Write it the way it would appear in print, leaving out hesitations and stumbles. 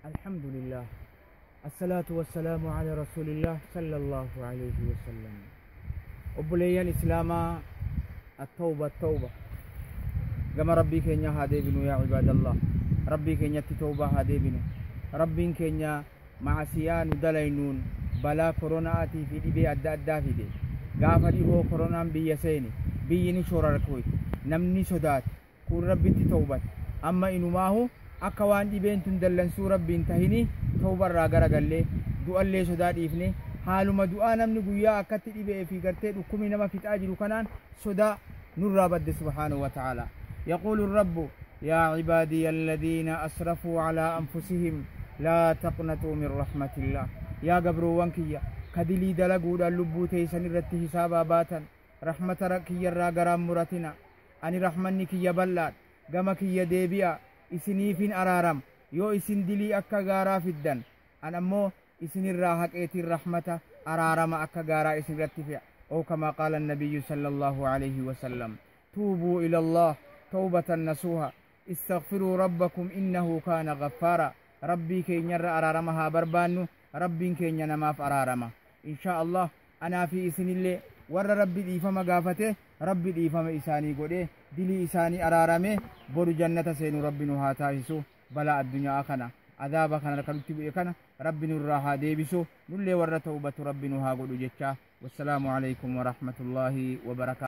الحمد لله، الصلاة والسلام على رسول الله صلى الله عليه وسلم. Obboleeyyan Islaamaa, التوبة التوبة، gama Rabbii keenya haa deebinu. يا عباد الله، Rabbii keenyatti tawbaa haa deebinu. Rabbiin keenya macasiyaa nu dalaynuun balaa koronaatii fi dhibee adda addaa fide. Gaafa dhihoo koronaan biyya seene, biyyi ni shorarkoyte, namni sodaate kun Rabbitti tawbate. Amma inumaahu akka waan dhibeen tun dallansuu Rabbiin tahini tawbarraa garagallee, du'allee sodaa dhiifne. Haaluma du'aa namni guyyaa akkatti dhibee fi gartee dhukkubni nama fixaa jiru kanaan sodaa nurraa badde. سبحانه وتعالى يقول الرب: يا عبادي الذين أسرفوا على أنفسهم لا تقنطوا من رحمة الله. Yaa gabroowwan kiyya ka dilii dalaguudhaan lubbuu teeysan irratti hisaabaa baatan, rahmata kiyyarraa garaan muratina. Ani rahmanni kiyya bal'aadha, gama kiyya deebi'a, isiniifin araaram. Yoo isin dilii akka gaaraa fiddan, an ammoo isinirraa haqeetiin rahmata araarama akka gaaraa isinirratti fe'a. أو كما قال النبي صلى الله عليه وسلم: توبوا إلى الله توبة نصوحا، استغفروا ربكم إنه كان غفارا. Rabbii keenyarra araarama haa barbaannu. Rabbiin keenya namaaf araarama. إن شاء الله anaa fi isinillee warra Rabbi dhiifama gaafate, Rabbi dhiifama isaanii godhe, dilii isaanii araarame, boru jannata seenu Rabbi nu haa taasisu. Balaa addunyaa kana, adaaba kana kan nutti bu'e kana Rabbi nurraa haa deebisu. Nullee warra ta'ubatu Rabbi nu haa godhu jechaa, والسلام عليكم ورحمة الله وبركاته.